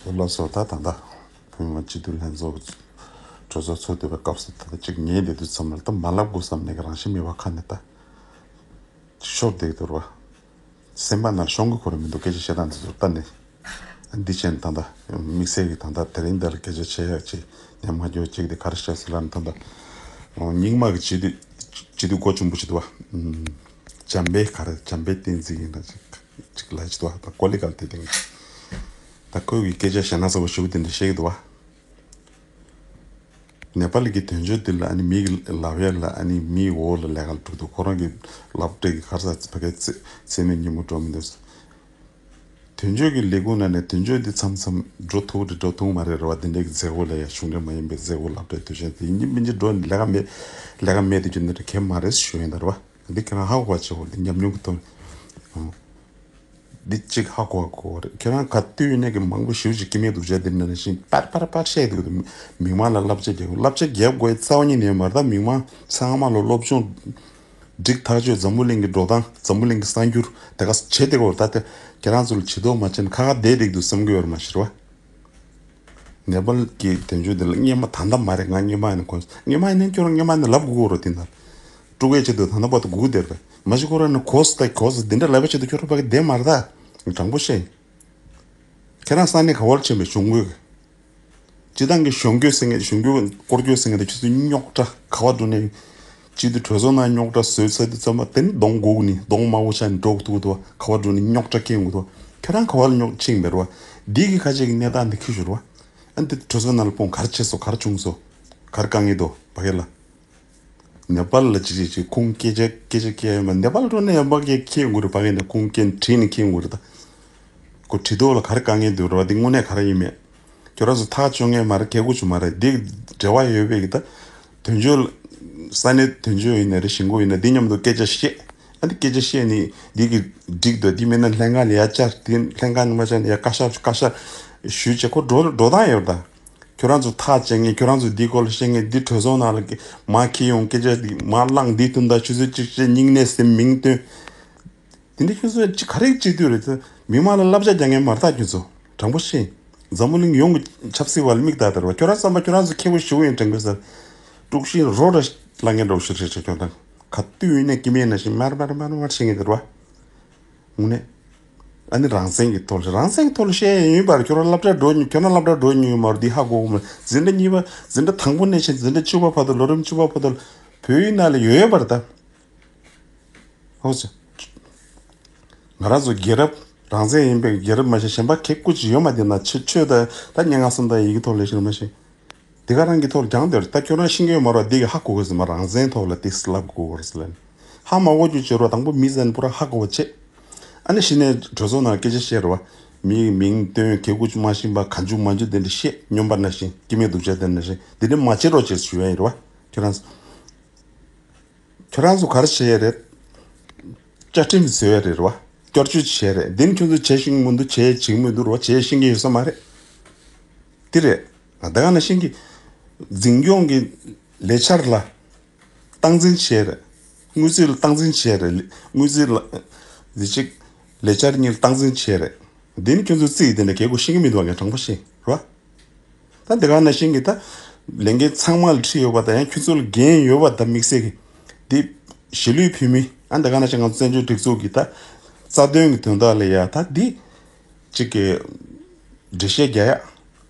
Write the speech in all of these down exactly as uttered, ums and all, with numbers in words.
ལགས་སོ། ད་ད་ལྟ་བོད་མི་མང་སྤྱི་འཐུས་ལྷན་ཚོགས་ཀྱི་གྲོས་ཚོགས་ཚོགས་བསྡད་པའི་སྐབས་སུ་ད་ལྟ་གཅིག་ཉལ་བསྡད་དུས་ཙམ་ལ་ད་མ་ལབ་དགོས་བསམ་ནས་ཀྱི་རང་བཞིན་མེད་པ་ཁ་ནས་ད་ཤོར་བསྡད་ཀྱི་འདུག་ར། སེམས་པ་ནང་ཤོང་གི་ཁོ་རང་མི་འདུག་སྐད་ཆ་བཤད་སྟངས་འདི་ཚོ་ལྟ་ནས། འདི་བྱས་ནས་ད་ལྟ་དམིགས་བསལ་གྱི་ད་ལྟ་དེ་རིང་འདིར་སྐད་ཆ་བཤད་ཡག་ཅིག་ནས་མ་འགྱོ་ཅིག་དེ་ག་རེ་བཤད་སྲིད་ལབ་ན། ད་ལྟ་རྙིང་མ་གི་སྤྱི་འཐུས་སྤྱི་འཐུས་གོ་ཆུང་པོ་ཞིག་འདུག་བ། འཇམ་དཔལ་ག་རེ་འཇམ་དཔལ་བསྟན་འཛིན་ཡིན་ན་ཅིག་ཅིག་ལབ་ཅིག་འདུག་བ། ད་ཀོ་ལི་གལ་དེ་དེང་ད་ཁོས་གི་སྐད་ཆ་ཞེ་ན་ཚ་བོ་ཞིག་དེ་འདྲ་བཤད་ཀྱི་འདུག་བ། ནེ་པ་ལི་གི་དོན་གཅོད་འདི་ལ་ཨ་ནི་མི་གི་ལབ་ཡ་ལ་ཨ་ནི་མིའི་འོག་ལ་ལས་ཀ་ལ་འགྲོ་འདུག་ཁོ་རང་གི་ལབ་སྤྲད་གི་ག་རེ་ཟེར་ཕ་གི་ཚེ་ཚེ་མེད་ཉིན་མོ་འགྲོ་མི་འདུག་དོན་གཅོད་ཀྱི་ལས་ཁུངས་ནང་ནས་དོན་གཅོད་འདི་མཚམས་མཚམས་འགྲོ་ཐུབ་རེད་འགྲོ་ཐུབ་མ་རེད་རེད་བ། འདི་འདྲའི་གི་མཛད་སྒོ་ལ་ཡ་གཞུང་འབྲེལ་མ་ཡིན་པའི་མཛད་སྒོ་ལབ་སྤྲད་དུས་ཆེན་དེ་ཡིན་གཅིག་མིན་གཅིག་འགྲོ་ནས་ལས་ཀ་མེད་ལས་ཀ་མེད་དུ་གྱུར་ནི་རེད་གལ་མ་རེད་ཞུ་ཡིན་ད་རེད་བ། འདི་ཁྱེད་རང་ཧ་གོ་བ་བྱེད་འོ་འདི་ཉམས་མྱོང་གི་ཐོག་ནས། འདི་གཅིག་ཧ་གོ་དགོས་རེད། ཁྱེད་རང་ག་དུས་ཡིན་ནའི་གི་མང་པོ་ཞེ་པོ་ཅིག་སྐྱེ་དམན་སྡུག་ཅག་འདི་འདྲ་ནང་བཞིན་པར་པར་པར་བཤད་འདུག་མི་མང་ལ་བསླབ་བྱ་རྒྱག་དགོས། བསླབ་བྱ་རྒྱབ་དགོས་རྩ་བ་ཉིད་ནས་མ་རེད། ད་མི་མང་ཚང་མ་ལ་སློབ་སྦྱོང་སྒྲིག་ཐག་ཆོད། འཛམ་བུ་གླིང་གི་འགྲོ་སྟངས་འཛམ་བུ་གླིང་གི་གསར་འགྱུར་དེ་ག་བྱེད་བསྡད་དགོས་རེད། ད་དེ་ཁྱེད་རང་ཚོ་ལ་བྱེད་དོགས་མ་བྱས་ན་ཁ་ཁ་བསྡད་བསྡད་འདུག་བསམ་གི་ཡོད་རེད་མ་གཞི་རེད་བ། ནེ་པལ་གྱི་དོན་གཅོད་འདི་ལ་སྔོན་མ་ད་ལྟ་མ་རེད། ང་སྔོན་མ་ཡིན་ན་ཁོང་སྔོན་མ་ཡིན་ན་ཁྱོད་རང་སྔོན་མ་ཡིན་ན་ལབ་དགོས་རེད་དེ་འདྲ། དཀྲུག་ཡས་ཆེད་དུ་ད་ལྟ་བར་དུ་སྒུག་བསྡད་པས་མ་གཞི་ཁོ་རང་ནི་གོ་སི་ད་གོ་སི་འདི་འདྲ་ལབ་པའི་ཆེད་དུ་ཁྱོད་རང་ཕ་གི་བསྡད་མ་རེད་ད། དྲང་པོ་བཤད། ཁྱེད་རང་ས་གནས་ག་བར་ཕྱིན་པའི་གཞུང་གི་སྤྱི་བཏང་གི་གཞུང་སྐྱོང་ཟེར་མཁན་གཞུང་སྐྱོང་སྐོར་སྐྱོང་ཟེར་མཁན་དེ་ཁྱོད་ཚོ་རྙོག་དྲ་ག་བར་འགྲོ་ནས་སྤྱི་འཐུས་གྲོས་ཚོགས་ནང་རྙོག་དྲ་བཟོས་ཚར་དུས་ཙམ་པ་དེ་ནི་གདོང་སྒུག་ནི་གདོང་དམར་པོ་ཆགས་ནས་འགྲོ་གི་འདུག་གི་འདུག་བ། ག་བར་འགྲོ་ནས་རྙོག་དྲ་སྐྱེལ་གི་འདུག་བ། ཁྱེད་རང་ག་བར་ལ་རྙོག་ཕྱིན་པ་རེད་བ། འདི་གི་ཁ་ཆེ་གི་གནས་སྟངས་འདི་ཁྱོད་ཤོར་བ། ཨ་འདི་གྲོས་ཚོགས་ནང་ལ་སྤུངས་ག་རེ་བྱས་སོ་ག་རེ་བྱུང་སོ། ག་རེ་དཀའ་ངལ་འདུག་བ་གས་ལ། ནེ་པཱལ་ལ་ཅི་ཅི་ཅི་ཁུངས་སྐད་ཆ་སྐད་ཆ་སྐད་ཡོད་མ། ནེ་པཱལ་འགྲོ་ནས་ཡང་མ་སྐད་ཁྱེད་ངུ་རེད་པ། ངས་ནས་ཁུངས་སྐད་བྲིས་ནས་ཁྱེད་ངུ་རེད་ད། ཁོ་བྲིས་ཐོག་ལ་ག་རེ་དཀའ་ངལ་འདུག་རེད་བ། འདི་དངོས་གནས་ག་རེ་ཡིན་མེད། ཁྱོད་རང་ཚོ་ཐག་གཅོད་མཁན་མ་རེད། གལ་དགོས་ཆུ་མ་རེད། འདི་འབྲེལ་བ་ཡོད་པའི་གི་ད། དོན་གཅོད་ལ་ས་གནས་དོན་གཅོད་ཡིན་ན་རེད། གཞིས་འགོ་ཡིན་ན་འདི་མཉམ་དུ་སྐད་ཆ་བཤད། ཨ་འདི་སྐད་ཆ་བཤད་ནི་འདི་གི་འགྲིག་འདུག་འདི་མིན་ན་ལྷན་ཁང་ལ་ཡར་བཅར། འདི་ལྷན་ཁང་ནས་མ་བཅར་ནས་ཡར་བཀའ་ཤག་བཀའ་ཤག་ཞུས་བྱས་ཁོ་འགྲོ་འགྲོ་སྟངས་ཡོད་རེད་ད། ཁྱོད་རང་ཚོ་ཐག་བཅད་ངེས། ཁྱོད་རང་ཚོ་འདི་སྐོར་ལ་བཤད་ངེས། འདི་གྲོས་ཚོགས་ནང་ལ་མར་འཁྱེར་ཡོང་། སྐད་ཆ་འདི་མར་བླངས། འདི་དོན་དག་ཆུ་ཚོད་གཅིག་བཤད། སྙིང་ནད་སེམས་མིང་སྟོན། དེ་འདྲ་ཁྱོད་ཚོ་ཅི་ག་རེ་བྱེད་དུས་རེད་ཚེ། མི་མང་ལ་བསླབ་བྱ་རྒྱག་མཁན་མ་རེད་ད་ཁྱོད་ཚོ། དྲང་པོ་བཤད། འཛམ་བུ་གླིང་ཡོངས་ཀྱི་ཆབ་སྲིད་པ་ལ་མིག་ལྟ་དེ་རེད་བ། ཁྱོད་རང་བསམ་པ་ཁྱོད་རང་ཚོ་མཁས་པོ་ཞེ་པོ་ཡིན་དྲན་དགོས་ས། དཀྲུག་ཤིང་རོ་ར་ལངས་མཁན་འདྲ་བོ་ཞིག་རེད་ཤག་ཁྱོད་རང་ག་དུས་ཡིན་ནའི་སྐྱེ་དམན་ནང་བཞིན་མར་མར་མར་མར་བཤད་མཁན་དེ་རེད་བ། དངོས་གནས། ཨ་ནི་རང་བཙན་གྱི་ཐོག་ལ་རང་བཙན་གྱི་ཐོག་ལ་བཤད་ཡ་ཡིན་པར་ཁྱོད་རང་སློབ་གྲྭ་འགྲོ་མྱོང་། ཁྱོད་རང་སློབ་གྲྭ་འགྲོ་མྱོང་ཡོད་མ་རེད། འདི་ཧ་གོ་གི་མ་རེད། འཛིན་གྲྭ་གཉིས་པ་འཛིན་གྲྭ་དང་པོ་ནས་བྱས་འཛིན་གྲྭ་བཅུ་པ་བར་དུ་ལོ་རིམ་བཅུ་པ་བར་དུ་བོད་ཡིག་ནང་ལ་ཡོད་ཡོད་པ་རེད་ད། ཧོ་ཅི། ང་རང་ཚོ་རྒྱལ་རབས་རང་བཙན་ཡིན་པའི་རྒྱལ་རབས་མ་གཞི་གཞན་པ་ཁེ་ཀུ་ཅི་ཡོད་མ་རེད་ན། ཆོས་ཆོས་ད་ད་སྙན་ངག་སུམ་རྟགས་ཡི་གེ་ཐོག་ལས་ཤེས་མ་ཤེས། དེ་ག་རང་གི་ཐོག་ལ་སྦྱངས་དེར་ད་ཁྱོད་རང་ཤེས་ཀྱི་ཡོད་མ་རེད་བ། འདི་གི་ཧ་གོ་དགོས་ཟེར་མ། རང་བཙན་ཐོག་ལ་ཏིས་ལབ་དགོས་རེད་ཟེར་ལན། ཧ་མ་གོ་རྒྱུ་བྱེད་རོགས། དང་པོ་མི་ཟན་པུ་ར་ཧ་གོ་བ་བྱེད། ཨ་ནི་གཞི་ནས་གྲོས་ཚོགས་ནང་སྐད་ཆ་བཤད་རེད་བ། མིའི་མིང་སྟོན་གལ་ཀུ་ཅི་མ་ཤེས་པ་ག་འཇུ་མ་འཇུ་དེ་འདྲ་བཤད། སྨྱོན་པ་ནང་བཞིན་སྐྱེ་དམན་སྡུག་ཅག་དེ་ནང་བཞིན་དེ་འདྲ་མ་བྱེད་རོགས་བྱེད་ཞུ་ཡ་ཡིན་རེད་བ། ཁྱོད་རང་ཚོ། ཁྱོད་རང་ཚོ་ག་རེ་བྱེད་ཡ་རེད། བཅའ་ཁྲིམས་བཟོ་ཡ་རེད་བ། བསྐྱར་བཅོས་བྱེད་ཡ་རེད། འདི་ནི་ཁྱོད་ཚོ་བྱེད་ཤེས་ཀྱི་མི་འདུག་བྱེད་ཡ་བྱེད་ཀྱི་མི་འདུག་རེད་བ། བྱེད་ཡ་ཤེས་ཀྱི་ཡོད་ས་མ་རེད། དེ་རེད། ད་ག་ནང་བཞིན་གྱི་འཛིན་སྐྱོང་གི་ལས་འཆར་ལ་སྟངས་འཛིན་བྱེད་ཡ་རེད། དངུལ་རྩིས་ལ་སྟངས་འཛིན་བྱེད་ཡ་རེད། དངུལ་རྩིས་ལ་འདི་གཅིག་ལས་འཆར་གཉིས་ལ་སྟངས་འཛིན་བྱེད་ཡ་རེད། འདི་ནི་ཁྱོད་ཚོ་རྩིས་དེ་འདྲ་གལ་དགོས་ཤེས་ཀྱི་མི་འདུག་ངས་དྲང་པོ་བཤད་རེད་བ། ད་འདི་ག་ནང་བཞིན་གྱི་ད་ལས་འགན་ཚང་མ་ལ་ཁྲིད་ཡོད་པ་དང་ཡང་ཁྱོད་ཚོ་ལ་འགན་ཡོད་པ་ད་དམིགས་བསལ་གྱི་འདི་གཞིས་ལུས་བོད་མི་ཨ་འདི་ག་ནང་བཞིན་ང་ཚོ་བཙན་བྱོལ་སྒྲིག་འཛུགས་ཀྱི་ད་རྩ་དོན་གྱི་དོན་དག་ལ་ཡ་ད་འདི་གཅིག་གི་འགྲེལ་བཤད་རྒྱག་ཡ།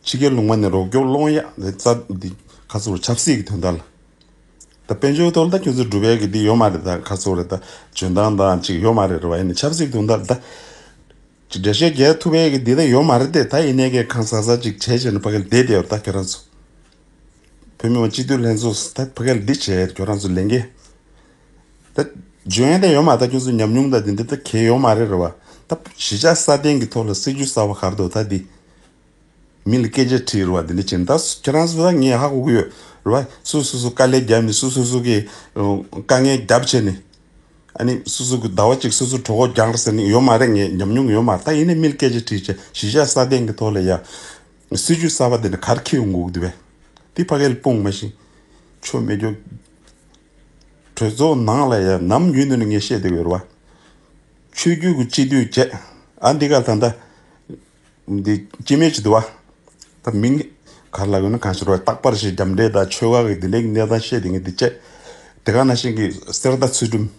ཕྱི་རྒྱལ་ལུང་པ་ནས་རོགས་སྐྱོར་སློང་ཡ་འདི་རྩ་འདི་ག་ཚོད་ཆབ་སྲིད་ཀྱི་དོན་དག་ལ། ད་དཔལ་འབྱོར་ཐོག་ལ་ད་ཁྱོད་ཚོ་སྒྲུབ་ཡ་གི་འདི་ཡོད་མ་རེད། ད་ག་ཚོད་རེད། ད་འཇོན་ཐང་དང་གཅིག་ཡོད་མ་རེད་རེད་བ། ཡིན་ན་ཆབ་སྲིད་དོན་དག་ལ་ད། ཅིག་འགྲེལ་བཤད་རྒྱག་ཐུབ་པའི་གི་འདི་ད་ཡོད་མ་རེད་དེ། ད་ཡིན་ནའི་གི་ཁང་གསར་གསར་ཅིག་བྱས་བྱས་ནས་ཕ་གི་ལ་བསྡད་བསྡད་ཡོད། ད་ཁྱོད་རང་ཚོ་བོད་མི་མང་སྤྱི་འཐུས་ལྷན་ཚོགས་ད་ཕ་གི་ལ་འདི་བྱས་ཁྱོད་རང་ཚོ་ལས་འགན་ད་འཇོན་ཡ་ད་ཡོད་མ། ད་ཁྱོད་ཚོ་ཉམས་མྱོང་ད་འདི་འདི་ད་གལ་ཡོད་མ་རེད་རེད་བ། ད་གཞིས་ཆགས་སྲ་བརྟན་གི་ཐོག་ལ་སྲིད་ཇུས་གསར་པ་ག་རེ་འདུག་ད་འདི་མི་ལ་སྐད་ཆ་དྲིས་རེད་བ། འདི་འདྲ་བྱས་ནས་ད་ཁྱོད་རང་ཚོ་ད་ངས་ཧ་གོ་གི་ཡོད་རེད་བ། སོ་སོ་སོ་དཀའ་ལས་བརྒྱབ་ནས་སོ་སོ་སོ་གི་དཀའ་ངལ་བརྒྱབ་བྱས་ནས། ཨ་ནི་སོ་སོ་གི་ཟླ་བ་གཅིག་སོ་སོ་གྲོད་ཁོག་རྒྱག་རེད་ཟེར་ནི་ཡོད་མ་རེད། ངས་ཉམས་མྱོང་ཡོད་མ་རེད། ད་ཡིན་ནའི་མི་ལ་སྐད་ཆ་དྲིས་བྱས་གཞིས་ཆགས་སྲ་བརྟན་གྱི་ཐོག་ལ་ཡ་སྲིད་ཇུས་གསར་པ་དེ་འདྲ་ག་རེ་འཁྱེར་ཡོང་དགོས་ཀྱི་འདུག་བས། དེ་ཕ་གི་ལ་སྤུངས་མ་ཤེས། ཆོ་མེད་རྒྱུ། གྲོས་ཚོགས་ནང་ལ་ཡ་ནམ་རྒྱུན་དུ་ནི་ངས་བཤད་བསྡད་ཡོད་རེད་བ། ཆོས་བརྒྱུད་ཀྱི་སྤྱི་འཐུས་བྱས། ཨ་འདི་ག་ད་ལྟ་འདི་སྐྱེ་དམན་ཅིག་འདུག་བ། ད་མིང་ག་རེ་ལབ་ཡོད་ན། གང་ཞིག་རོ། རྟག་པར་ཞིག་རྒྱབ་འདྲེ་དང་ཆོལ་ཁ་གི་འདི་འདྲའི་གནས་སྟངས་བཤད་དེ་ངས་འདི་བྱས། དེ་ག་ནང་བཞིན་གྱི་གསེར་རྟ་ཚུལ་ཁྲིམས།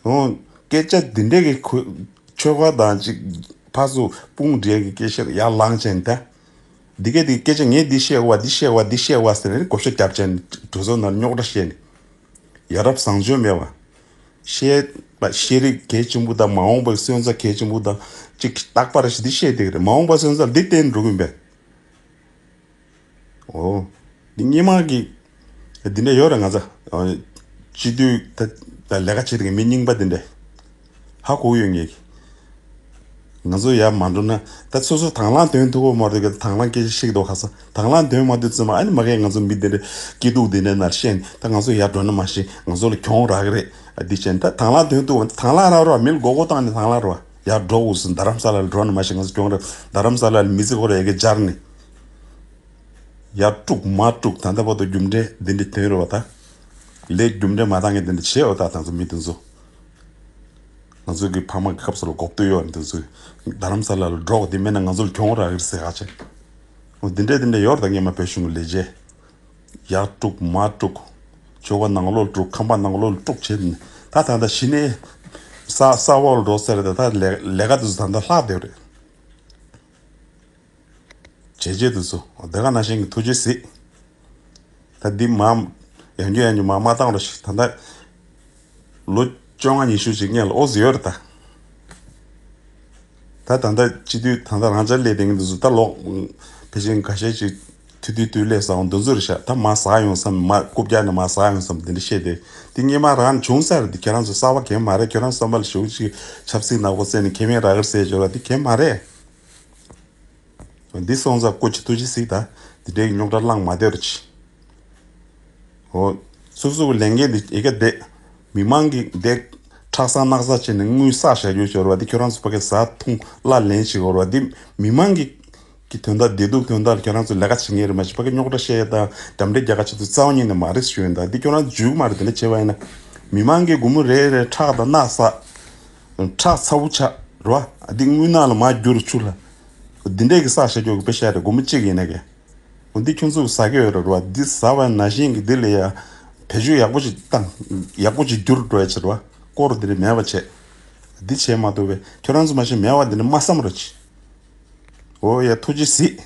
ཨོ། སྐད་ཆ་འདི་འདྲའི་གི་ཁོ་ཆོལ་ཁ་དང་ཅིག་ཕར་ཚུར་དཔུང་འགྲན་གྱི་སྐད་ཆ་ཡར་ལངས་བྱས་ནས་ད། འདི་གས་འདི་སྐད་ཆ་ངས་འདི་བཤད་དགོས་པ་འདི་བཤད་དགོས་པ་འདི་བཤད་དགོས་པ་ཟེར་ནས་བགོ་བཤའ་རྒྱབ་བྱས་ནས་གྲོས་ཚོགས་ནང་རྙོག་དྲ་བཤད་ནས། ཡ་རབས་བཟང་སྤྱོད་མེད་པ། ཤེས་པ་ཤེས་རིག་གལ་ཆེན་པོ་དང་མ་འོངས་པའི་སོན་རྩ་གལ་ཆེན་པོ་དང་ཅིག་རྟག་པར་ཞིག་འདི་བཤད་བསྡད་ཀྱི་རེད། མ་འོངས་པའི་སོན་རྩ་འདི་བརྟེན་འགྲོ་གི་ཡིན་པས། ཨོ། འདི་སྔོན་མ་གི་འདི་འདྲ་ཡོད་རེད། ང་ཚོ་སྤྱི་འཐུས་ད་ད་ལས་ཀ་བྱེད་མཁན་མི་རྙིང་པ་འདི་འདྲ་ཧ་གོ་ཡོད་ངེས་ཀྱི། ང་ཚོ་ཡར་མ་འགྲོ་ན་ད་སོ་སོ་དང་བླངས་འདོན་ཐུབ་ཀྱི་མ་རེད་གི། དང་བླངས་སྐད་ཆ་བཤད་འདུག་ཁ་སང་། དང་བླངས་འདོན་མ་ཐུབ་ཙམ་ཨ་ནི་མ་གིའི་ང་ཚོ་མི་འདི་འདྲ་སྐྱིད་སྡུག་འདི་འདྲ་ནར་བཤད་ནས་ད་ང་ཚོ་ཡར་འགྲོ་ན་མ་ཤེས། ང་ཚོ་ལ་གྱོང་རག་གི་རེད། འདི་བྱས་ནས་ད་དང་བླངས་འདོན་ཐུབ། དང་བླངས་རག་རོགས། མི་ལ་མགོ་སྐོར་བཏང་ནས་དང་བླངས་རོགས། ཡར་འགྲོ་དགོས་སོང་། རྡ་རམ་ས་ལ་ལ་འགྲོ་ན་མ་ཤེས། ང་ཚོ་གྱོང་རག་རྡ་རམ་ས་ལ་ལ་མི་ཚེ་ཁོ་ར་ཡ་གི་སྦྱར་ནས། ཡར་དཀྲུག་མར་དཀྲུག་ད་ལྟ་བར་དུ་རྒྱུ་འབྲས་འདི་འདྲ་ཐོན་རེད་བ་ད། ལས་རྒྱུ་འབྲས་མ་བཏང་མཁན་འདི་འདྲ་བྱས་བ་ད། ད་ཚོ་མི་འདི་ཚོ། ང་ཚོ་གི་ཕ་མ་གི་སྐབས་སུ་ལ་གོ་བསྡད་ཡོད་རེད། འདི་ཚོ་རྡ་རམ་ས་ལ་ལ་འགྲོ་དགོས། འདི་མེད་ན་ང་ཚོ་ལ་གྱོང་རག་གི་རེད་ཟེར་ཁ་ཆེ། འོ་འདི་འདྲ་འདི་འདྲ་ཡོད་རེད་ད། སྔོན་མ་བོད་གཞུང་གི་ལས་བྱེད། ཡར་དཀྲུག་མར་དཀྲུག་ཆོལ་ཁ་ནང་ལོགས་དཀྲུག་ཁང་པ་ནང་ལོགས་དཀྲུག་བྱས་ནས་ད་ད་ལྟ་གཞི་ནས་ས་ས་འོག་ལ་འགྲོ་ཟེར་ད། ད་ལས་ལས་ཀ་དེ་ཚོ་ད་ལྟ་ལྷག་བསྡད་རེད། བྱས་རྗེས་དེ་ཚོ་དེ་ག་ནང་བཞིན་གྱི་ཐུགས་རྗེ་གཟིགས། ད་འདི་མ་ཡང་རྒྱུ་ཡང་རྒྱུ་མ་མ་བཏང་རོགས་ཞིག་ད་ལྟ་ལོ་བཅོ་ལྔ་ཉི་ཤུ་ཅིག་སྔོན་ལ་ཨོ་ཟི་ཡོད་རེད་ད། ད་ད་ལྟ་སྤྱི་འཐུས་ད་ལྟ་རང་འཇགས་སླེབས་དེ་འདི་ཚོ་ད་ལོག་ཕལ་ཆེར་འགའ་ཤས་ཅིག་ཐུ་ཐུ་ཐུ་སླེབས་སོང་འདི་ཚོ་རེད་ཤག་ད་མ་ཟ་ཡོང་བསམ། མ་རྐུབ་བཀྱག་ནས་མ་ཟ་ཡོང་བསམ་འདི་འདྲ་བཤད་དེ། འདི་སྔོན་མ་རང་བྱུང་ས་རེད། འདི་ཁྱེད་རང་ཚོ་གསར་པ་གང་ཡང་མ་རེད། ཁྱེད་རང་བསམ་པ་ལ་ཞེ་པོ་ཅིག་ཆབ་སྲིད་ནག་པོ་བརྩད་ནས་ཁེ་ཕན་རག་གི་རེད་ཟེར་ཡོད་ར། འདི་གང་ཡང་མ་རེད། འདི་སོང་ཙང་སྐུ་མཁྱེན་ཐུགས་རྗེ་གཟིགས་ད། འདི་འདྲའི་རྙོག་དྲ་བསླངས་མ་བསྡད་རོགས་གྱིས། འོ། སོ་སོ་གི་ལས་འགན་འདི་ཨེ་ག་བསྡད། མི་མང་གི་འདི་ཁྲག་ཟ་རྣག་ཟ་བྱས་ནས་དངུལ་བསགས་བཞག་རྒྱུ་ཤོར་བ་འདི་ཁྱོད་རང་ཚོ་ཕ་གི་ཟ་འཐུང་གླ་ལེན་བྱེད་དགོས་རེད་བ། འདི་མི་མང་གི་གི་དོན་དག་བདེ་སྡུག་དོན་དག་ལ་ཁྱོད་རང་ཚོ་ལས་ཀ་བྱེད་མཁན་རེད། མ་གཞི་ཕ་གི་རྙོག་དྲ་བཤད་ཡ་དང་འདྲ་འདྲ་རྒྱག་ག་བྱེད་དུས་རྩ་བ་ཉིད་ནས་མ་རེད་ཞུ་ཡིན་ད། འདི་ཁྱོད་རང་ཚོ་འཇུས་ཀྱི་མ་རེད། དེ་འདྲ་བྱས་པ་ཡིན་ན། མི་མང་གི་སྒོར་མོ་རེ་རེ་ཁྲག་དང་རྣག་ཟ། ཁྲག་ཚ་པོ་ཆགས་རེད་བ། འདི་དངུལ་ནང་ལ་མར་བསྒྱུར་ཆུ་ལ། འདི་འདྲས་ཀྱི་བསགས་བཞག་རྒྱུ་གི་པེ་ཤ་རེད། སྒོར་མོ་གཅིག་ཡིན་ན་གི། འོ་འདི་ཁྱོད་ཚོ་གི་ཟ་གི་ཡོད་རེད་བ། འདི་ཟ་བ་ནང་བཞིན་གྱི་འདི་ལ་ཡ་བེད་སྤྱོད་ཡག་པོ་ཞིག་བཏང་། ཡག་པོ་ཞིག་བསྒྱུར་འགྲོ་ཡ་ཆེ་རེད་བ། སྐོར་འདི་རེ་མེད་པ་བྱས། འདི་བྱས་མ་ཐུབ་པས་ཁྱོད་རང་ཚོ་མ་གཞི་མེད་པ་འདི་འདྲ་མ་བསམ་རོགས་གྱིས། འོ་ཡ་ཐུགས་རྗེ་གཟིགས།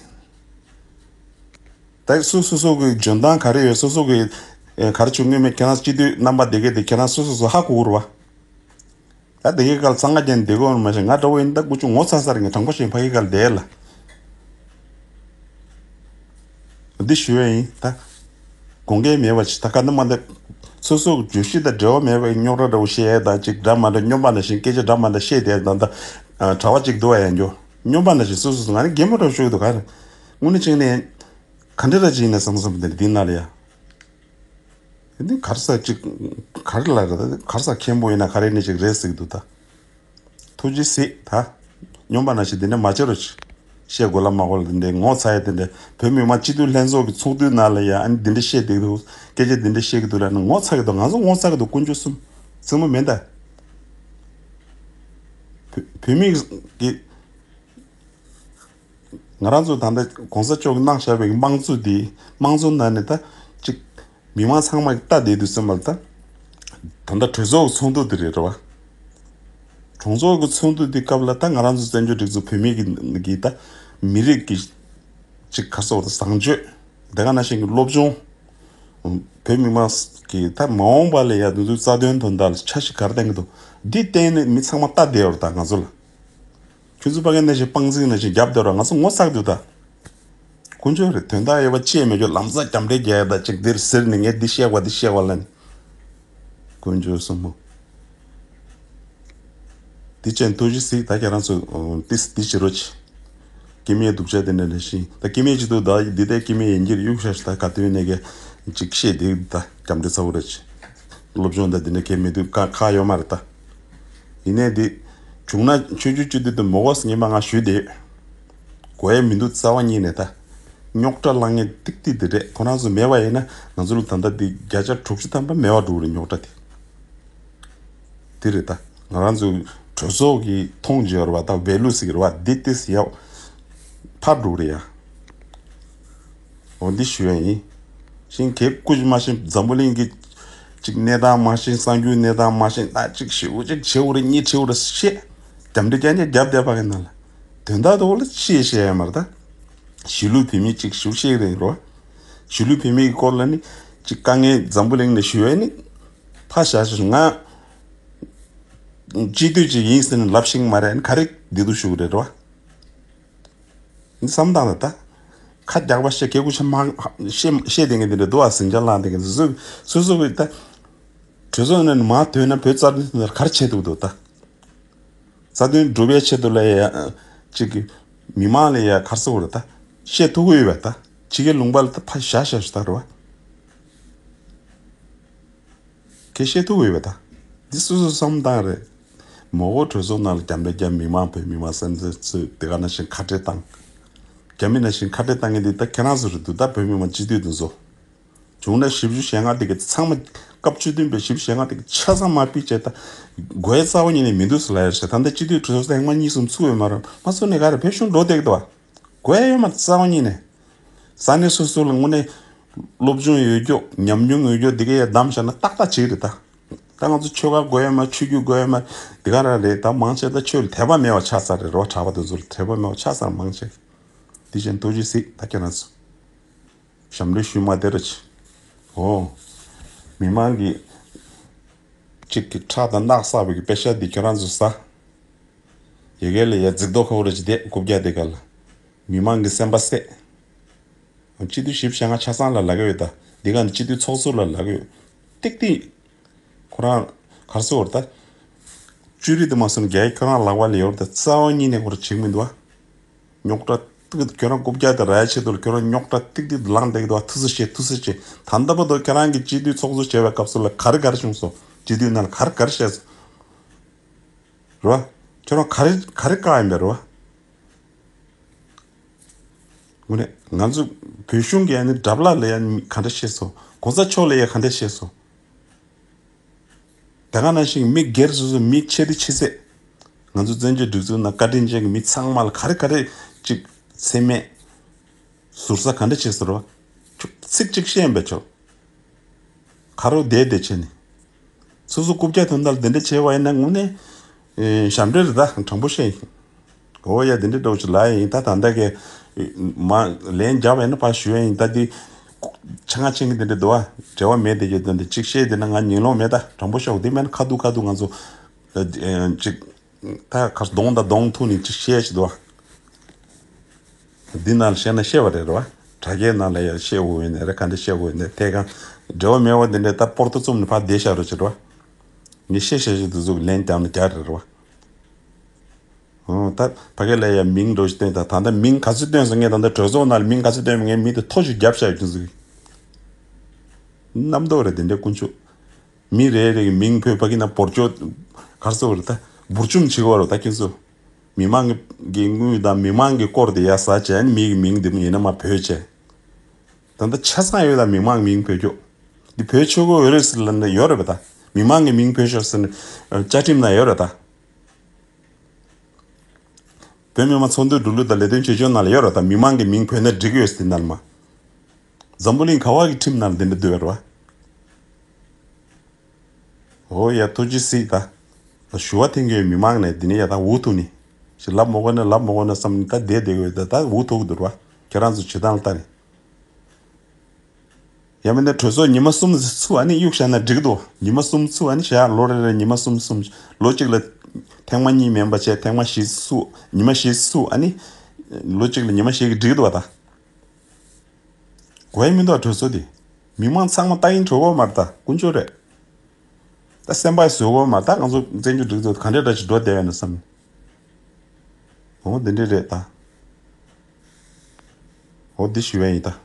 ད་སོ་སོ་སོ་གི་འཇོན་ཐང་ག་རེ་ཡོད། སོ་སོ་གི་ཨེ་ག་རེ་བྱུང་ངེས་མེད་ཁྱེད་རང་སྤྱི་འཐུས་རྣམ་པ་དེ་གས་དེ་ཁྱེད་རང་སོ་སོ་སོ་ཧ་གོ་གི་རེད་བ། ད་དེ་གའི་སྐབས་ལ་གསང་སྔགས་རྒྱན་འདེབས་དགོས་མ་ཤེས། ང་འདྲ་བོ་ཡིན་ད་ཀུ་ཅུ་ངོ་ཚ་ས་རེད། ངས་དྲང་པོ་བཤད། ཕ་གི་སྐབས་ལ་བསྡད་ལ། འདི་ཞུ་ཡ་ཡིན་ད། དགོངས་འགལ་མེད་པ་ཞིག་ད་ག་འདི་མ་འདི། སོ་སོ་གི་བརྗོད་གཞི་དང་འབྲེལ་བ་མེད་པའི་རྙོག་དྲ་འདྲ་བོ་བཤད་ཡ་ད་ཅིག་འདྲ་མ་འདྲ་སྨྱོན་པ་ནང་བཞིན་སྐད་ཆ་འདྲ་མ་འདྲ་བཤད་བསྡད་ད་ད། གྲྭ་པ་ཅིག་འདུག་བ་ཡ་འགྱོ། སྨྱོན་པ་ནང་བཞིན་སོ་སོ་སོ་ང་ནི་གད་མོ་འདྲ་བོ་ཤོར་གི་འདུག་ག་རེ། དངོས་གནས་བྱས་ནས། ག་འདྲ་འདྲ་ཅིག་ཡིན་ན་བསམ་བསམ་འདི་འདི་ན་ལ་ཡ། འདི་གར་ས་ཅིག་གར་ལ་རེད་ད། གར་ས་མཁན་པོ་ཡིན་ན་ག་རེ་ནས་ཅིག་རེད་ཟེར་གི་འདུག་ད། ཐུགས་རྗེ་གཟིགས་ད། སྨྱོན་པ་ནང་བཞིན་འདི་འདྲ་མ་བྱེད་རོགས་གྱིས། བཤད་དགོས་ལ་མ་དགོས་ལ་འདི་འདྲའི་ངོ་ཚ་ཡ་དེ་འདྲ། བོད་མི་མང་སྤྱི་འཐུས་ལྷན་ཚོགས་ཀྱི་ཚོགས་དུས་ནང་ལ་ཡ་ཨ་ནི་འདི་འདྲ་བཤད་བསྡད་འདུག་སྐད་ཆ་འདི་འདྲ་བཤད་གི་འདུག་ལ་ནི་ངོ་ཚ་གི་འདུག་ང་ཚོ་ངོ་ཚ་གི་འདུག་དཀོན་མཆོག་གསུམ། རྩེད་མོ་མིན་ད། བོད་བོད་མི་གི་ང་རང་ཚོ་ད་ལྟ་གོང་ས་མཆོག་གིས་གནང་བཞག་པའི་དམངས་གཙོ་འདི་དམངས་གཙོ་ནང་ནས་ད་ཅིག་མི་མང་ཚང་མ་གིས་ལྟ་བསྡད་དུས་ཙམ་པ་ལ་ད་ད་ལྟ་གྲོས་ཚོགས་ཀྱི་ཚོགས་འདུ་འདི་རེད་རེད་བ། གྲོས་ཚོགས་ཀྱི་ཚོགས་འདུ་འདི་སྐབས་ལ་ད་ང་རང་ཚོ་བཙན་བྱོལ་སྒྲིག་འཛུགས་བོད་མི་གི་གི་ད་མི་རིགས་ཀྱི་ཅིག་ག་སོགས་ད་བཟང་སྤྱོད་དེ་ག་ནང་བཞིན་གྱི་སློབ་སྦྱོང་། བོད་མི་མང་གི་ད་མ་འོངས་པ་ལ་ཡ་འདི་ཚོའི་རྩ་དོན་དོན་དག་ལ་འཆར་གཞི་ག་རེ་བཏིང་གི་འདུག་འདི་བལྟས་ནས་མི་ཚང་མ་ལྟ་བསྡད་ཡོད་རེད་ད་ང་ཚོ་ལ། ཁྱོད་ཚོ་ཕ་གི་ནང་བཞིན་སྤང་རྩིས་ནང་བཞིན་རྒྱབ་སྡོད་ར་ང་ཚོ་ངོ་ཚ་གི་འདུག་ད། དཀོན་མཆོག་རེད། དོན་དག་ཡོད་པ་ཅི་ཡང་མེད་ཀྱོག་ལམ་སང་རྒྱབ་འདྲེ་རྒྱག་ཡ་ད་ཅིག་འདིར་ཟེར་ནས་ངས་འདི་བཤད་པ་འདི་བཤད་པ་ལ་ནི། དཀོན་མཆོག་གསུམ་པོ། འདི་ཅན་ཐུགས་རྗེ་གཟིགས་ད་ཁྱེད་རང་ཚོ་ཏིས་འདི་བྱེད་རོགས་གྱིས། སྐྱེ་དམན་སྡུག་ཅག་དེ་འདྲ་ལས་ཤིང་ད་སྐྱེ་དམན་ཅིག་འདུག་ད་འདི་ལྟའི་སྐྱེ་དམན་ཡིན་གྱི་རེད་གཡུག་ཤ་ཤ་ད་ག་དུས་ནས་གི་ཅིག་བཤད་འདི་ད་རྒྱབ་འདྲེ་ཚ་བོ་རེད་གྱིས། སློབ་སྦྱོང་ད་འདི་འདྲ་གལ་མི་འདུག་ཁ་ཁ་ཡོད་མ་རེད་ད། ཡིན་ནའི་འདི། བྱུང་ན་ཆོས་བརྒྱུད་སྤྱི་འཐུས་དུ་མི་དགོས་ངས་མ་ང་ཞུས་ཏེ། དགོས་ཡས་མི་འདུག་རྩ་བ་ཉིད་ནས་ད། རྙོག་དྲ་བསླང་མཁན་ཏིག་ཏིག་དེ་རེད། ཁོ་རང་ཚོ་མེད་པ་ཡིན་ན་ང་ཚོ་ལ་ད་ལྟ་འདི་བརྒྱ་ཆ་དྲུག་ཅུ་ཐམ་པ་མེད་པ་འགྲོ་གི་རེད་རྙོག་དྲ་དེ། དེ་རེད་ད། ང་རང་ཚོ་གྲོས་ཚོགས་ཀྱི་མཐོང་རྒྱུ་རེད་བ་ད་བེ་ལུ་ཟེར་གི་རེད་བ་འདི་ཏིས་ཡག་ཕར་འགྲོ་རེད་ཡ། འོ་འདི་ཞུ་ཡ་ཡིན། ཤིང་གེ་སྐུ་མ་ཤེས་འཛམ་བུ་གླིང་གི་ཅིག་གནས་སྟངས་མ་ཤེས། གསར་འགྱུར་གནས་སྟངས་མ་ཤེས། ད་ཅིག་ཞེ་པོ་ཅིག་བྱེད་འོ་རེད། གཉིད་ཁྲིད་འོ་རེད་བཤད། རྒྱབ་འདྲེ་རྒྱ་ཉེ་རྒྱབ་བསྡད་པ་གི་ནང་ལ། དོན་དག་དེ་འོ་ལ་ཅི་བཤད་ཡ་མ་རེད་ད། གཞིས་ལུས་བོད་མི་ཅིག་ཞུ་བཤད་རེད་རོ། གཞིས་ལུས་བོད་མི་གི་སྐོར་ལ་ནི་ཅིག་དཀའ་ངལ་འཛམ་བུ་གླིང་ནས་ཞུ་ཡ་ནི། ཕ་ཞག་ཞག་ང་སྤྱི་འཐུས་ཅིག་ཡིན་ཟེར་ནས་ལབ་ཤིང་མ་རེད། ག་རེ་བདེ་སྡུག་ཞུ་གི་རེད་རོ། འདི་བསམ་སྟངས་ལ་ད། ཁ་རྒྱག་པ་བཤད། སྐད་ཁུ་ཆ་མ་བཤད་བཤད་བསྡད་མཁན་དེ་འདྲ་འདུག་ཨ། ཟིང་ཆ་ལངས་བསྡད་མཁན་སོ་སོ་སོ་སོ་གི་ད། གྲོས་ཚོགས་ནས་མར་ཐོན་ན་བོད་རྩ་དོན་དེ་ལ་ག་རེ་བྱེད་ཐུབ་འདུག་ད། རྩ་དོན་སྒྲུབ་པའི་ཆེད་དུ་ལ་ཡ་ཅིག་གི་མི་མང་ལ་ཡ་ག་རེ་ཟེར་དགོས་རེད་ད། བཤད་ཐུབ་ཀྱི་ཡོད་པ་ད། ཕྱི་རྒྱལ་ལུང་པ་ལ་ད་ཕར་བཞག་བཞག་ཞུ་ད་རེད་བ། ཁྱེད་བཤད་ཐུབ་ཡོད་པ་ད། འདི་སོ་སོ་བསམ་སྟངས་རེད། མོ་གོ་གྲོས་ཚོགས་ནང་ལ་རྒྱབ་འདྲེ་རྒྱབ། མི་མང་བོད་མི་མང་སེམས་ཚོད་ཚོད་དེ་ག་ནང་བཞིན་ཁ་བྲལ་བཏང་། རྒྱ་མི་ནང་བཞིན་ཁ་བྲལ་བཏང་མཁན་འདི་ད་ཁྱེད་རང་ཚོ་རེད་འདུག་ད་བོད་མི་མང་སྤྱི་འཐུས་འདི་ཚོ། བྱུང་ན་བཞི་བཅུ་ཞེ་ལྔ་དེ་གི་ཚང་མ་སྐབས་བཅུ་བདུན་པའི་བཞི་བཅུ་ཞེ་ལྔ་དེ་གི་ཆ་ཚང་མ་ཕུད་བྱས་ད། དགོས་ཡ་རྩ་བ་ཉིད་ནས་མི་འདུག་ཟེར་ལབ་ཡ་རེད། ད་ལྟ་སྤྱི་འཐུས་གྲོས་ཚོགས་ཐེངས་མ་གཉིས་གསུམ་ཚུགས་ཡོད་མ་རེད། མ་ཚུགས་ནས་ག་རེ་བོད་གཞུང་འགྲོ་བསྡད་ཀྱི་འདུག་བ། དགོས་ཡ་ཡོད་མ་རེད་རྩ་བ་ཉིད་ནས། ས་གནས་སོ་སོ་ལ་དངོས་གནས་སློབ་སྦྱོང་ཡོད་རྒྱུ་ཉམས་མྱོང་ཡོད་རྒྱུ་དེ་གས་ཡ་བདམས་བཞག་ན་ཏག་ཏག་བྱེད་ཀྱི་རེད་ད། ད་ང་ཚོ་ཆོལ་ཁ་དགོས་ཡ་མ། ཆོས་བརྒྱུད་དགོས་ཡ་མ། དེ་ག་རང་རེད། ད་མང་ཆེ་ད་ཆོས་ལ་དད་པ་མེད་པ་ཆགས་ཚར་རེད་རོ། གྲྭ་པ་དེ་ཚོ་ལ་དད་པ་མེད་པ་ཆགས་ཚར་མང་ཆེ། དེ་བཞིན་ཐུགས་རྗེ་གཟིགས་ད་ཁྱེད་རང་ཚོ། ཞབས་འདྲེན་ཞུས་མ་དེ་ར་ཆེ། འོ། མི་མང་གི་གཅིག་གི་ཁྲག་དང་རྣག་བསགས་པའི་གི་པེ་ཤ་འདི་ཁྱོད་རང་ཚོ་ཟ། ཡ་གི་ལ་ཡ་རྫིག་མདོག་ཁ་པོ་ར་ཅིག་བསྡད་རྐུབ་བཀྱག་དེ་ག་ལ། མི་མང་གི་སེམས་པ་བསད། སྤྱི་འཐུས་བཞི་བཅུ་ཞེ་ལྔ་ཆ་ཚང་ལ་ལབ་ཀྱི་ཡོད་ད། འདི་ག་ནི་སྤྱི་འཐུས་ཚོགས་གཙོ་ལ་ལབ་ཀྱི་ཡོད། ཏིག་ཏིག་ཁོ་རང་ག་རེ་ཟེར་དགོས་རེད་ད། བཅུ་རིགས་དེ་མ་སོང་རྒྱ་ཡིག་ཁྱོད་རང་ལག་པ་ལ་ཡོད་རེད་ད། རྩ་བ་ཉིད་ནས་ཁོ་རང་བྱེད་ཀྱི་མི་འདུག་ཨ། རྙོག་དྲ་ཏིག་ཏིག་ཁྱོད་རང་རྐུབ་བཀྱག་དེ་རག་ཡ་ཆེད་དུ་ལ་ཁྱོད་རང་རྙོག་དྲ་ཏིག་ཏིག་ལངས་བསྡད་ཀྱི་འདུག་ཨ། ཐུགས་རྗེ་ཆེ། ཐུགས་རྗེ་ཆེ། ད་ལྟ་བར་དུ་ཁྱེད་རང་གིས་སྤྱི་འཐུས་ཚོགས་གཙོ་བྱས་པའི་སྐབས་སུ་ལ་ག་རེ་ག་རེ་བྱུང་སོང་། སྤྱི་འཐུས་ནང་ལ་ག་རེ་ག་རེ་བཤད་སོང་། རེད་བ། ཁྱོད་རང་ག་རེ་ག་རེ་བཀག་ཡིན་པས་རེད་བ། དངོས་གནས་ང་ཚོ་བོད་གཞུང་གིས་ཡང་ནི་དགྲ་ལྷ་ལ་ཡང་ག་འདྲ་བཤད་སོང་། གོང་ས་མཆོག་ལ་ཡང་ག་འདྲ་བཤད་སོང་། དེ་ག་ནང་བཞིན་མི་སྒེར་སོ་སོ་མི་ཆེ་དེ་ཆེ་ཚད། ང་ཚོ་བཙན་བྱོལ་སྒྲིག་འཛུགས་ནང་བཀའ་དྲིན་ཅན་གྱི་མི་ཚང་མ་ལ་ག་རེ་ག་རེ་ཅིག་མཚན་སྨད། ཟུར་ཟ་ག་འདྲ་བྱས་ཟེར་བ། ཁྱོད་ཚིག་གཅིག་བཤད་ཡིན་པས་ཆོག་ཁ་རོག་བསྡད་བསྡད་བྱས་ནས། སོ་སོ་རྐུབ་བཀྱག་དོན་དག་ལ་དེ་འདྲ་བྱས་པ་ཡིན་ན་དངོས་གནས། ཨེ། ཞབས་འདྲེན་རེད་ད། དྲང་པོ་བཤད་ཡིན། འོ་ཡ་དེ་འདྲ་འདྲ་བོ་ཅིག་ལབ་ཡ་ཡིན། ད་ད་ལྟ་གི་མ་ལན་རྒྱབ་ཡ་ན་ཕར་ཞུ་ཡ་ཡིན། ད་འདི་ཆ་ང་ཆེན་གི་དེ་འདྲ་འདུག་ཨ། འབྲེལ་བ་མེད་དེ་གི་དོན་དེ་གཅིག་བཤད་དེ་ན་ང་ཉན་ལོང་མེད། ད་དྲང་པོ་བཤད་དགོས། དེ་མེད་ན་ཁ་ཐུག་ཁ་ཐུག་ང་ཚོ་ཨ་ཨ་གཅིག་ད་ག་གདོང་དང་གདོང་ཐུག་ནས་ཅིག་བཤད་ཅིག་འདུག་བ། འདི་ནང་ལ་བཤད་ན་བཤད་པ་རེད་རེད་བ། དྲ་རྒྱའི་ནང་ལ་ཡང་བཤད་འོས་ཡོད་ནས་རེད། ག་འདྲ་བཤད་དགོས་ཡོད་ནས་ཐད་གང་འབྲེལ་བ་མེད་བ་འདི་འདྲ་ད་པོར་ཏོ་བཙུམ་ནས་ཕར་བསྡད་བཞག་རོགས་བྱེད་རོགས། ངས་བཤད་བཤད་བཤད་དུ་ཟུག་ལན་རྒྱབ་ནས་རྒྱག་རེད་རེད་བ། ཨོ་ད་ཕ་གི་ལ་ཡང་མིང་འགྲོ་ཞིག་བཏོན། ད་ད་ལྟ་མིང་ག་ཚོད་བཏོན་སོང་། ངས་ད་ལྟ་གྲོས་ཚོགས་ནང་ལ་མིང་ག་ཚོད་བཏོན་མིན། ངས་མི་དེ་ཐོ་ཞིག་རྒྱབ་བཞག་ཡོད་ཀྱི་ཟིག་རྣམ་རྟོག་རེད་དེ་འདྲའི་དཀོན་མཆོག་མི་རེ་རེ་གི་མིང་བོས་ཕ་གི་ན་འབོར་ཆོག་གར་སོ་རེད་ད། འབུར་ཆུམ་བྱེད་དགོས་རེད་ད་ཁྱེད་ཚོ། མི་མང་གི་དངུལ་དང་མི་མང་གི་སྐོར་དེ་ཡ་ཟ་བྱས་ནས་མི་གི་མིང་དེ་མོ་ཡིན་ན་མ་བོས་བྱས། ད་ལྟ་ཆ་ཚང་ཡོད་ད་མི་མང་མིང་བོས་ཆོག་འདི་བོས་ཆོག་གི་ཡོད་རེད་ཟེར་ལབ་ན་ཡོད་རེད་པ་ད། མི་མང་གི་མིང་བོས་ཆོག་ཟེར་ན་བཅའ་ཁྲིམས་ན་ཡོད་རེད་ད། བོད་མི་མང་ཚོགས་འདུའི་འགྲོ་ལུགས་དང་ལས་དོན་བྱེད་ཕྱོགས་ནང་ལ་ཡོད་རེད་ད། མི་མང་གི་མིང་བོས་ན་འགྲིག་གི་ཡོད་ཟེར་ནར་མ། འཛམ་བུ་གླིང་ག་བ་གི་ཁྲིམས་ནང་ལ་འདི་འདྲ་འདུག་ཡོད་རེད་བ། འོ་ཡ་ཐུགས་རྗེ་གཟིགས་ད། ད་ཞུ་བ་འཐེན་གྱི་ཡོད་མི་མང་ནས་འདི་ནས་ཡ་ད་འུ་ཐུག་ནི། ཞེས་ལབ་མ་དགོས་ན་ལབ་མ་དགོས་ན་བསམ་ནི་ད་བསྡད་བསྡད་གི་ཡོད་ད། ད་འུ་ཐུག་གི་འདུག་རེད་བ། ཁྱེད་རང་ཚོ་བྱེད་སྟངས་ལ་ལྟ་ནས། ཡང་མིན་ན་གྲོས་ཚོགས་ཉི་མ་གསུམ་ཚུགས་ཨ་ནི་གཡུག་བཞག་ན་འགྲིག་འདུག་ཉི་མ་གསུམ་ཚུགས་ཨ་ནི་བཞག་ལོ་རེ་རེ་ཉི་མ་གསུམ་གསུམ། ལོ་གཅིག་ལ་ཐེངས་མ་གཉིས་མིན་པ་བྱས་ཐེངས་མ་བཞི་ཚུགས། ཉི་མ་བཞི་ཚུགས་ཨ་ནི། ལོ་གཅིག་ལ་ཉི་མ་བཞི་གི་འགྲིག་འདུག་བ་ད། དགོས་ཡ་མི་འདུག་གྲོས་ཚོགས་དེ། མི་མང་ཚང་མ་ལྟ་ཡིན་འགྲོ་གོ་མ་རེད་ད་དཀོན་མཆོག་རེད། ད་སེམས་པ་བཟོད་གོ་མ་རེད་ད། ང་ཚོ་བཙན་བྱོལ་སྒྲིག་འཛུགས་ག་འདྲས་འདྲ་ཞིག་འགྲོ་བསྡད་ཡོད་ན་བསམ། འོ་འདི་འདྲས་རེད་ད། འོ་འདི་ཞུ་ཡ་ཡིན་ད།